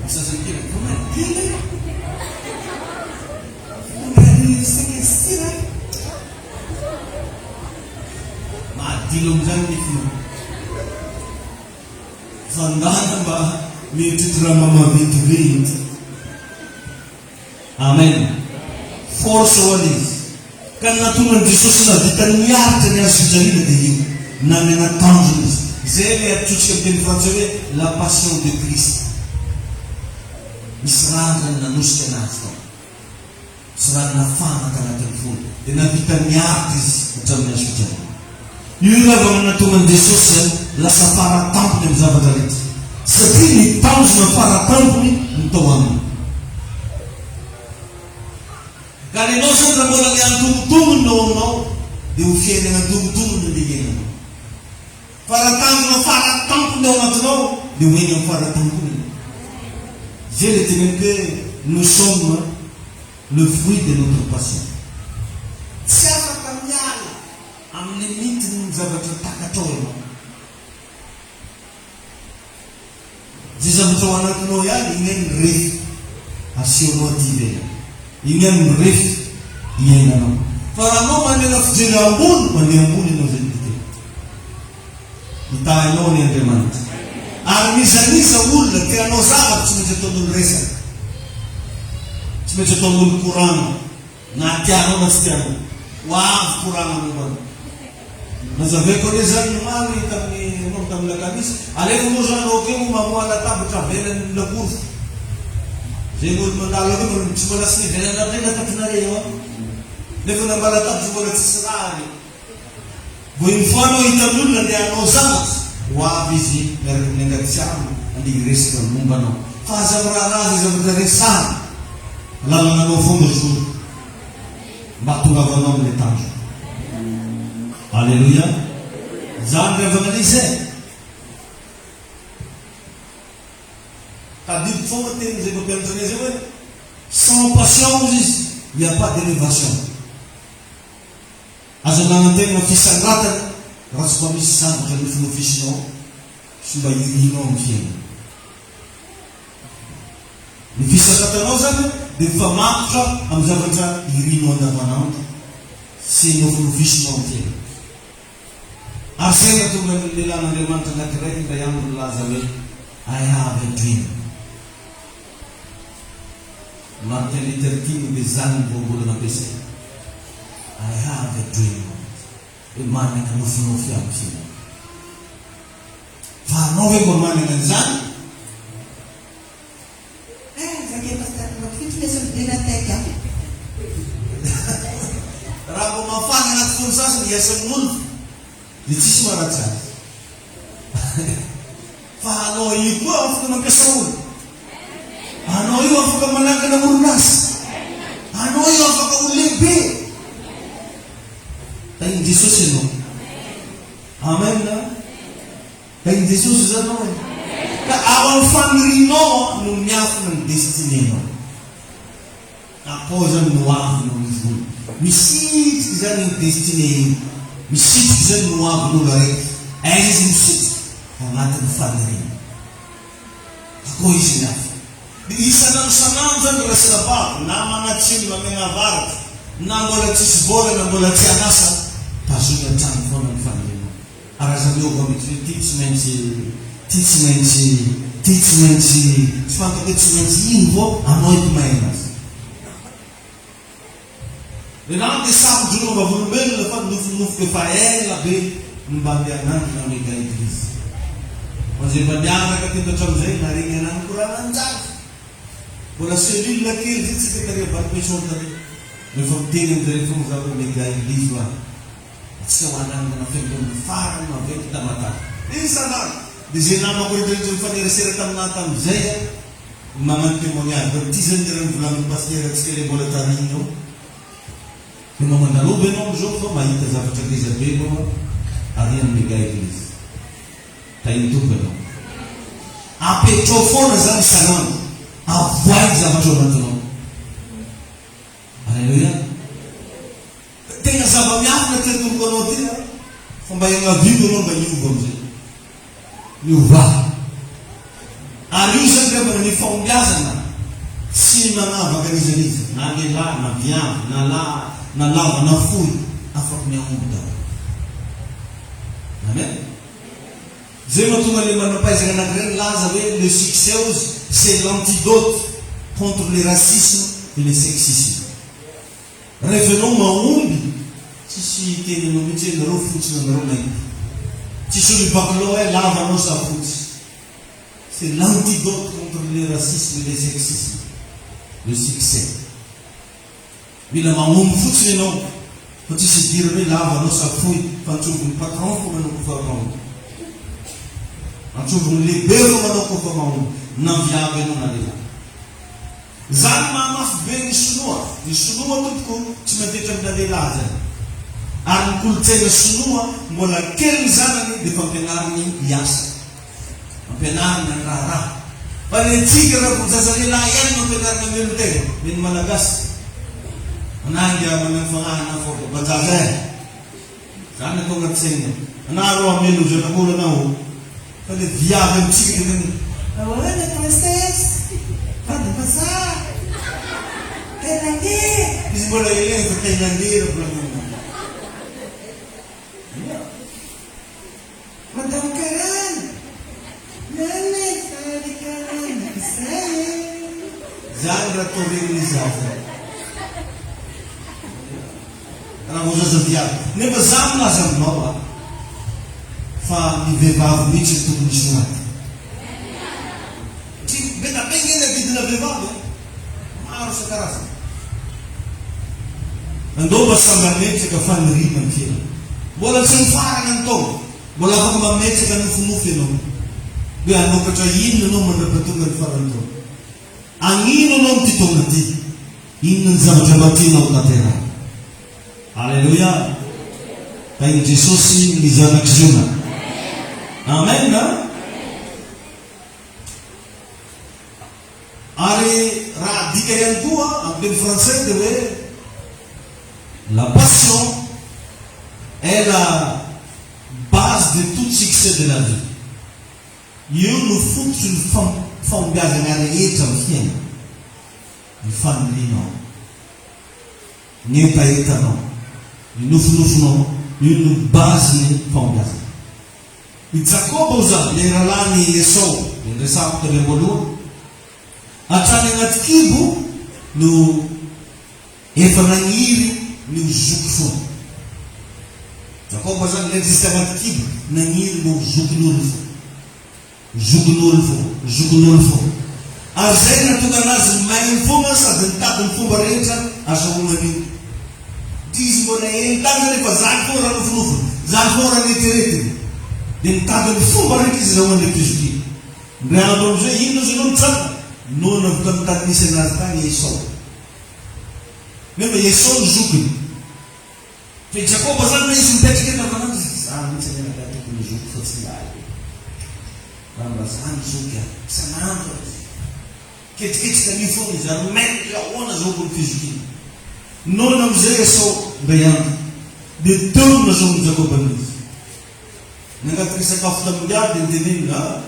Ny sasany kely vao madilo e! Vao s'investir e! Mahadilo amin'izany ny finoana. Fa ndana mba mieritreritra raha mba maventiventy. Amen. Force ho an'izy. Ka ny nahatonga an'i Jesosy nahavita niaritra ny hazo fijaliana dia io. Nanana tanjona izy. Izay ilay antsointsika amin'ny teny frantsay hoe la passion de Christ. Nisy rà zany nanosika anazy tao. Tsy rano nafana tanatin'ny fony, dia nahavita niaritra izy hatramin'ny hazo fijaliana. Io ilay vao nahatonga an'i Jesosy izany lasa fara tampony amin'ny zavatra rehetra, satria ny tanjona fara tampony no tao aminy. Ka ny anao izany raha mbola ny antonontonony no ao aminao, dia ho fiainana antonontonony no andeha hiainanao. Fa raha tanjona fara tampony ao anatinao dia ho eny amin'ny fara tampony ianao. Izay ilay teneniko hoe nous sommes le fruit de notre passion. Tsy afaka miala amin'ny limite-n'ny zavatra takatrao ianao. Izay zavatra ao anatinao ihany, iny ihany ny refy asehonao aty ivelany. Iny ihany ny refy iainanao. Fa raha anao manana fijery ambony, mandeha ambony ianao izay no dikany. Hitahy anao anie Andriamanitra. Ary n'iza n'iza olona te hanao zavatra tsy maintsy ataon'olo resaka. Tsy maintsy ataon'olo korana. Na tianao na tsy tianao. Ho avy koragna momba anao. Nazavaiko anie zany omaly tamin'ny ianao tamin'ny lakamisy. Alefa moa zany ok moa mamoha latabatra avelan'ny lakoro. Zegny olo mandalo akeo mba tsy mbola tsy nivelan'ny lakile latabatrinareo eo an. Nefa na mba latabatra mbola tsisy raha re. Vao une fois anao hitan'olona andeha hanao zavatra, ho avy izy miaraka amin'ny angaditsiarona andeha hiresaka momba anao. Fa aza miraharaha izay zavatra resahana. Lalana anao foana zoro mba hahatongavanao amin'ilay tanjona. Aleloia. Izany ry havana ilay izy e. Tadidiko foana tenin'izay mpampianatra anay izay hoe sans passion hozy izy, il n'y a pas d'élévation. Aza manantena fisandratana raha tsy mba misy zavatra nofinofisinao sy mba irinao amin'ny fiainana. Ny fisandratanao izany dia mifamatotra amin'ny zavatra irinao andavanandro sy nofinofisinao amin'ny fiainana. Ary izay no nahatonga ny lehilahin'Andriamanitra anankiray indray andro nilaza hoe, I have a dream. Martin Luther King dia izany no voambolana ampiasainy. I have a dream. Hoe manana nofinofy aho amin'ny fiainana. Fa anao ve mba manana an'izany? Eh, zaka pasteur Mampifitry lesy ny tena tech a. Raha vao mafana anaty fon'ny sasany hiasan'ny olona dia tsisy maharatsy azy. Fa anao io koa afaka mampiasa olona. Anao io afaka manangana orinasa. Anao io afaka ho lehibe. Tahin'i Jesosy ianao. Amen. Tahin'i Jesosy izany anao e. Ka ao amin'ny fanirianao no miafina ny destinée-nao. Akao izany ny hoavinao izy io. Misitrika izany io destinée io. Misitrika izany ny hoavin'olo araiky. Aiza izy misitrika? Ao anatin'ny faniriana. Akao izy miafina. Dia isan'andro isan'andro izany ry rasilabavo, na manatsimo na mianavaratra, na mbola tsisy vola na mbola tsy an'asa, tazomy hatrany foana ny fanirianao. Ary aza miova mihitsy hoe ty tsy maintsy, ty tsy maintsy, ty tsy maintsy, tsy fantako hoe tsy maintsy ino vao anao eto mahay anazy. Nenaha dia samy mijoro vavolombelona fa nofinofiko efa ela be ny mba andeha hanangana mega eglise. Fa izay mba niaraka teto hatramin'izay naregny anah nikorana anjara. Mbola cellule kely zay tsika tary ambany maison tary. Rehefa miteny aminjareo foagna za hoe mega eglise hoa. Tsy ho hanangana fiangonana farany maventy Tamatave. Isan'andro. Dia izay namako rehetra rehetra nifanerasera taminah tamin'izay an, magnano témoignage fa ity zany ny raha nivolanin'ny pasitera antsika ilay mbola tarihina ao. Dia mba mandalova ianao amin'izao fa mahita zavatra ngeza be ianao an. Ary amin'ny Mega Eglise. Tahin'ny Tompo ianao. Apetrao foana izany isan'andro. Avoahy ny zavatra ao anatinao. Alléluia. Tena zava-miafina ity atoroko anao ity a. Fa mba iangaviako ianao mba hiova amin'izay. Miovà. Ary io izany ry havana ny fahombiazana tsy manavaka an'iza n'iza, na lehilahy na viavy, na lahy na lava na fohy, afaky miahomby daholo. Amen. Zay mahatonga le manampahaizana anakiray nilaza hoe le succès ozy c'est l'antidote contre le racisme et le sexisme. Rehefa ianao mahomby tsisy hiteny anao mihitsy hoe nareo fotsy na nareo mainty. Tsisy olo hibaky loha hoe lava anao sa fotsy. C'est l'antidote contre le racisme et le sexisme. Le succès. Mila mahomby fotsiny ianao fa tsisy idirany hoe lava anao sa fohy fa antsovon'ny patron fo manao kofa mahomby. Antsovon'ny lehibe fo manao kofa mahomby na viavy ianao na lehilahy. Zany mahamafy be ny sinoa. Ny sinoa tompoko tsy miantehitra amina lehilahy zany. Ary ny kolontsaina sinoa mbola kely ny zanany dia efa ampianariny hiasa. Ampianarina ny raharaha. Fa ny antsika raha vao zaza lehilahy ihany no ampianarina hamelon-tena, ny an'ny Malagasy. Manainga manana fanahy na fô bajaja eh. Zany atao anaty saina. Anah rô hameno zanak'olona anao. Fa le viavy amintsika de tena. Ahoana princesse? Vady vazaha? Thaïlandais? Izy mbola ela efa Thaïlandais raha volanina. Ia. Madame Karana! Nana e faly Karana izay e! Zany raha atao regny zaza. Raha vao zaza viavy. Nefa za milaza aminao a, fa ny vehivavy mihitsy no tokony hisorata. Satria be da be nge ny adidina vehivavy a. Maro isan-karazany. Andao mba samy hametraka faniriana ny fiainana. Mbola tsy mifarana ny taona. Mbola afaka mametraka nofinofy ianao. Hoe hanokatra inona ianao mandra-pahatonga ny faran'ny taona. Hagnino ianao amin'ity taona ity? Inona ny zavatra mba tianao ho tanterahina? Aleloia! Tahin'i Jesosy ny zanak'i Ziona. Amen! Ary raha adika ihany koa amin'ny teny frantsay dia hoe la passion est la base de tout succès de la vie. Io no fototry ny fahombiazana rehetra amin'ny fiainana, ny fanirianao, ny hetahetanao, ny nofinofinao, io no base-n'ny fahombiazana. I Jakoba oza, ilay rahalahin'i Esao, ilay niresahako tany am-boalohany, hatrany anaty kibo no efa nagniry ny ho zoky foana. Jakoba zany ilay jusque anaty kibo nagniry mba ho zokin'olo foana. Zokin'olo foana, zokin'olo foana. Ary zay no nahatonga anazy mailo foana sady nitady ny fomba rehetra azahoana an'io. Ty izy mbola eny tany zany efa zany foana raha nofinofiny, zany foana raha neritreretiny. Dia nitady ny fomba rehetra izy azahoana ilay fizokiana. Indray andro amizay inona ozy ianao mijanona? Noana avy tamin'ny tany nisy anazy tany Esao. Nefa Esao no zokiny. Fa i Jakoba zany na izy mipetraka eto antanàna izy, za mihitsy anie rangahy tokony ho zoky fa tsy lahy e. Raha mba za no zoky a, isan'andro aza izy. Ketriketrika an'io foana izy ary mailo hoe ahoana zao vao ny fizokiana. Noana amin'izay Esao indray andro, dia teo no nazahoan'i Jakoba an'izy. Nangataka hisakafo tamin'ingahy dia noteneniny, ah,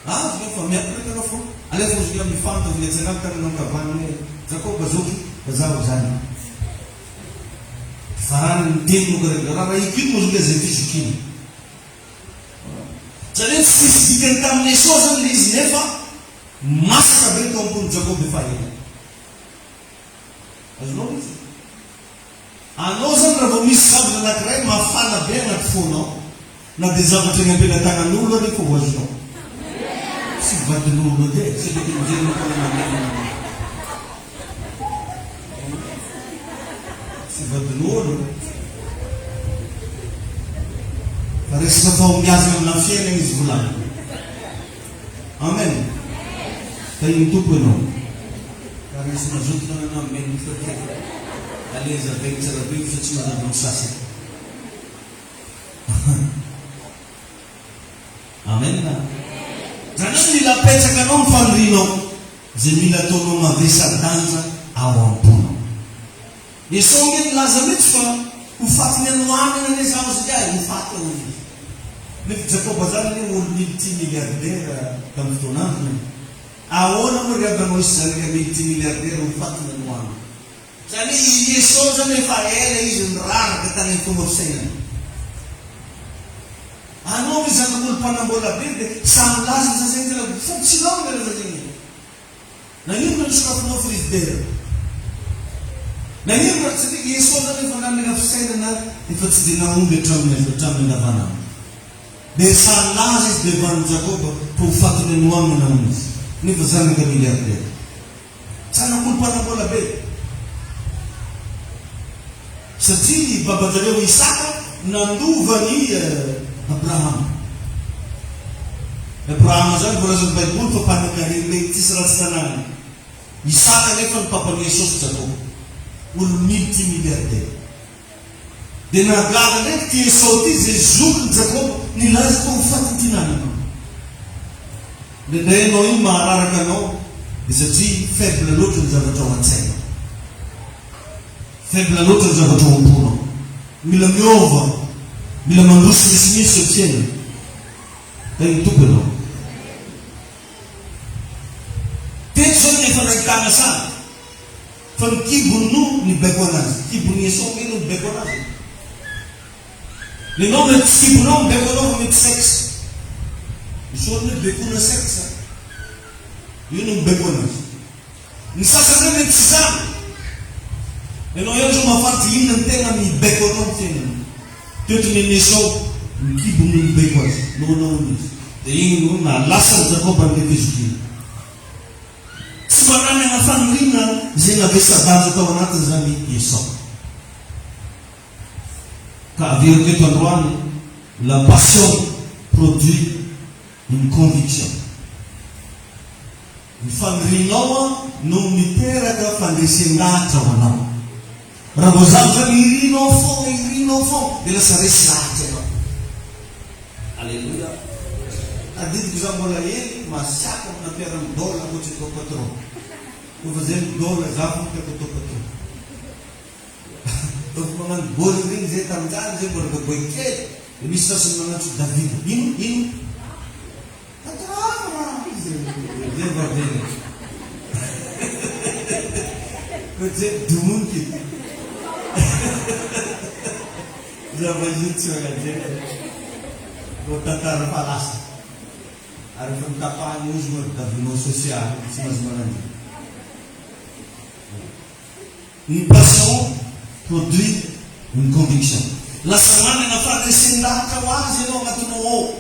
Azo ve fa miatrika anao foana? Alefa ozy nga mifanta ozy atsangano tanana ankavanana hoe Jakoba zoky fa zaho zany. Farany niteny moa ka raha rahiko iny moa ozy nga zay fizokiana. Zany hoe tsy nisy dikany tamin'i Esao zany le izy nefa masaka be tao am-pon'i Jakoba efa ela. Azonao le izy? Anao zany raha vao misy zavatra anakiray mafana be anaty fonao na dia zavatra eny ampelatanan'olo anefa ho azonao. Tsy vadin'olo edy e, tsy mety mijery ny taona mandeha mandeha. Tsy vadin'olo. Fa resaka fahombiazana amina fiainana izy volana. Amen. Tahin'ny Tompo ianao. Ka misy mazoto nanana amen ny feo. Allez avec tsara be fa tsy mazava ny sasany. Amen. Zany hoe mila apetraka anao ny fanirianao, izay mila ataonao mavesa-danja ao am-ponao. Esao ange nilaza mihitsy fa ho fatin'ny hanoanana anie zaho zingahy, ho faty aho hoy izy. Nefa Jakoba zany anie olo multi-milliardaire tamin'ny fotoan'androny e. Ahoana moa ry havana hisy zanaka multi-milliardaire ho fatin'ny hanoanana? Zany hoe i Esao zany efa ela izy niraraka tany amin'ny fomba fisainany. Anao ve zanak'olo mpanambola be dia samy milaza ny sasany tena fotsinao ny laza zegny e. Nagnino no nisokafinao frigidaire? Nagnino no satria i Esao zany efa nanana fisainana efa tsy dia nahomby hatramin'ny hatramin'ny andavanandro. Dia samy nilaza izy dia vanin'i Jakoba fa ho fatin'ny hanoanana hono izy. Nefa zanaka milliardaire. Zanak'olom-panambola be. Satria i baban-jareo Isaka nandova an'i Abrahama. I Abrahama izany voalazan'ny Baiboly fa mpanankarem-be, tsisy raha tsy nananany. Isaka anefa no papan'i Esao sy Jakoba. Olo multimilliardaire. Dia nahagaga ndraiky ity Esao ity izay zokin'i Jakoba nilaza fa ho faty ity nananao. Indraindray ianao iny mahararaka anao dia satria faible loatra ny zavatra ao an-tsainao. Faible loatra ny zavatra ao am-ponao. Mila miova, mila mandroso misimisy eo fiainana. Tahin'ny Tompo ianao. Teto izao dia efa nahitana sary. Fa ny kibony no nibaiko anazy. Kibon'i Esao ange no nibaiko anazy e. Nenao mety tsy kibonao mibaiko anao fa mety sexe. Misy olona hoe baikoina sexe. Io no mibaiko anazy. Ny sasany ndray mety tsy izany. Ianao ihany zao mahafantatra inona ny tena mibaiko anao amin'ny fiainana. Teto nen'i Esao, ny kibony no nibaiko azy. Noana hono izy. Dia iny no nahalasa an'i Jakoba an'ilay fizokiana. Tsy mba nanana faniriana izay navesa-danja tao anatiny izany i Esao. Ka averiko eto androany, la passion produit une conviction. Ny fanirianao no miteraka fandresen-dahatra ho anao. Raha vao zavatra irinao foana, irinao foana, dia lasa resy lahatra ianao. Aleloia. Tadidiko za mbola hely masiaka amina mpiara midôla ankoatry atao patron. Kôfa zay midôla za fô tiako atao patron. Kôfa magnano baolina regny zay taminjany zay mbola baboy kely de misy sasany magnantso David. Ino? Ino? Zay mba velona. Koa zay domonika ity. Zava-izy tsy magnanjeny. Vao tantara fa lasa. Ary efa notapahiny ozy moa ry Davino sosialy tsy mahazo magnanjeny. Une passion produit une conviction. Lasa manana fandresen-dahatra ho azy ianao agnatinao ao,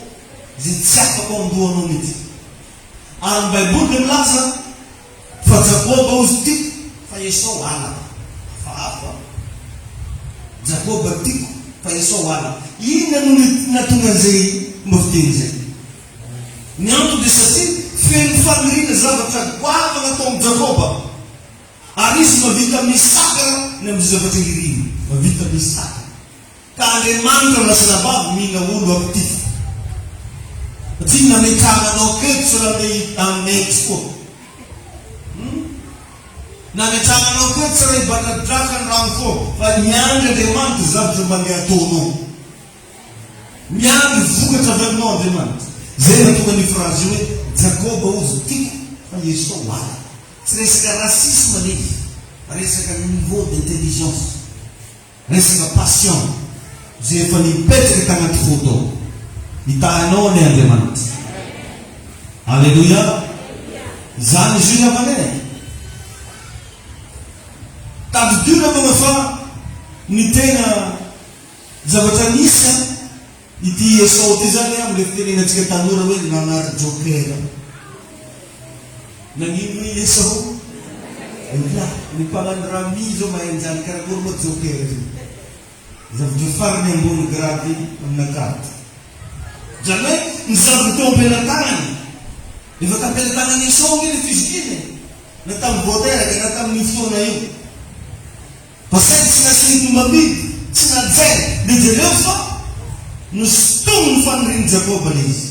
izay tsy afaka ao an-dohanao mihitsy. Ary ny Baiboly dia milaza fa Jakoba hozy tiako fa Esao halako. Hafahafa an! Jakoba tiako fa Esao halako. Inona no nahatonga an'izay fomba fiteny izay? Ny antony dia satria feno faniriana zavatra goavana tao amin'i Jakoba. Ary izy mahavita misakana ny amin'ny zavatra iriny. Mahavita misakana. Ka Andriamanitra no lasa anabavy mila olo actif. Satria nametrahana anao aketo tsy raha ndeha hi-annexe koa. Hum? Nametrahana anao aketo tsy raha hibadradraka ny rano foa. Fa miandry Andriamanitra zavatra mba ndeha ataonao. Miandry vokatra avy aminao Andriamanitra. Zay nahatonga an'io phrase io hoe Jakoba hozy tiako fa Esao halako. Tsy resaka racisme le izy fa resaka niveau d'intelligence, resaka passion izay efa nipetraka tagnaty fo tao. Hitahy anao anie Andriamanitra. Alléluia. Izany izy io ry havana e. Tadidio ry havana fa ny tena zavatra nisy an, Ity Esao ity zany amin'ilay fitenenantsika tanora hoe nanary joker. Nagnino hoe Esao? Ya, ny mpagnano rami zao mahay an'izany karakory moa joker zany. Zavatra farany ambony grade amina carte. Zany hoe ny zavatra teo am-pelatanany. Efa tam-pelatanan'i Esao ange ilay fizokiana e. Na tamin'ny vao teraka na tamin'io fotoana io. Fa saingy tsy nasiany tombam-bidy, tsy najainy, dia jereo fa nosintominy ny fanirian'i Jakoba ilay izy.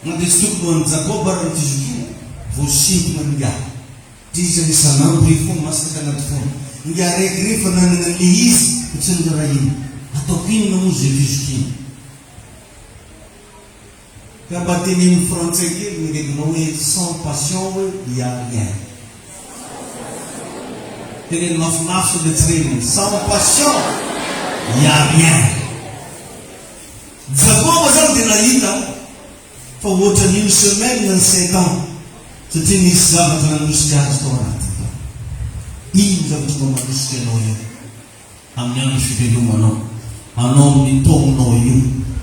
Na dia tsy tokony ho an'i Jakoba ary ny fizokiana, voasintona ingahy. Drizany isan'andro ry fo masaka anaty fony. Ingahy araiky re fa nanana an'le izy fa tsy noraharahiana. Ataoko inona moa izay fizokiana? Ka mba teneno frantsay kely ny akaikinao hoe sans passion hoe il y a rien. Teneno mafimafy sao dia tsy reniny. Sans passion il y a rien. Jakoba zany dia nahita fa ohatran'ny une semaine ny sept ans satria nisy zavatra nanosika azy tao anatiny tao. Ino zavatra mba manosika anao io amin'ny andro fivelomanao, anao amin'ny taonao io,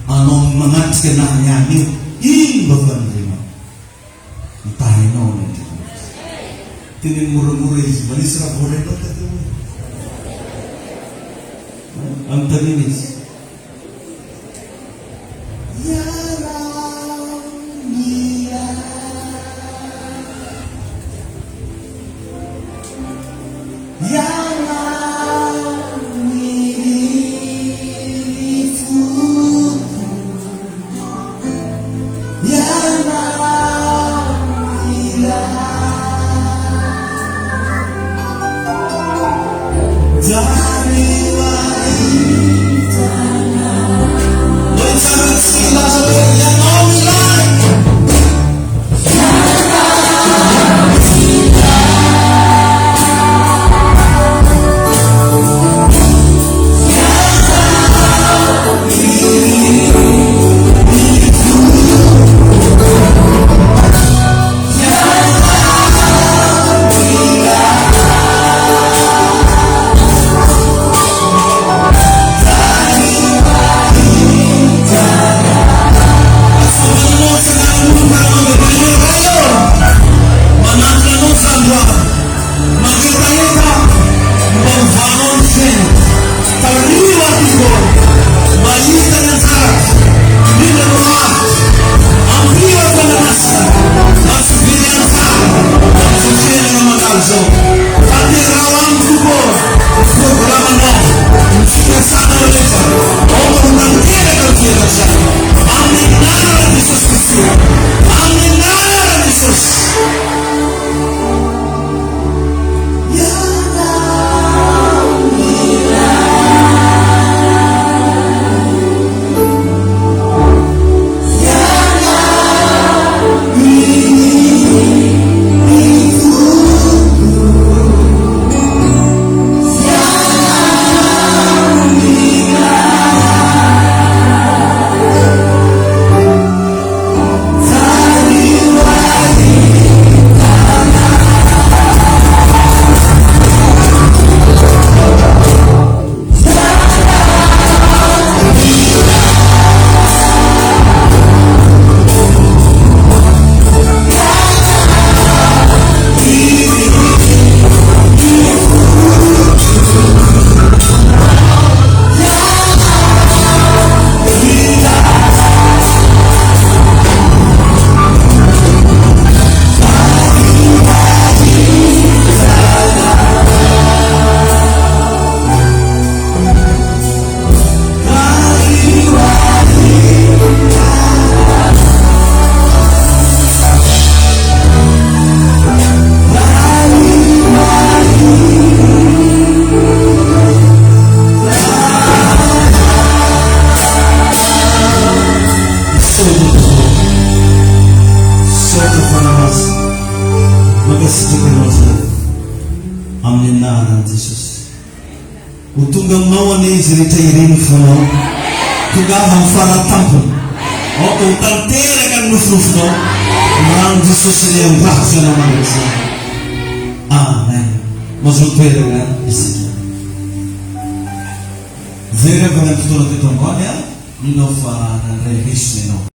anao amin'ny manatrika na any any io, ino mba fanirianao? Mitahy anao anie Andriamanitra. Teneno moramora izy, mba nisy raha voarainao taty aoriana? Anontaniana izy. Mankasitraka anao zahay amin'ny anaran'i Jesosy. Ho tonga aminao anie izy rehetra ireny fonao. Tongava amin'ny faratampony. Aoka ho tanteraka ny nofinofinao. Ny ran'i Jesosy anie handrakotra anao mandrakizay. Amen. Mazoto toerana isika. Izay ry havana ny fotoana teto androany a. Mino aho fa nandray lesona ianao.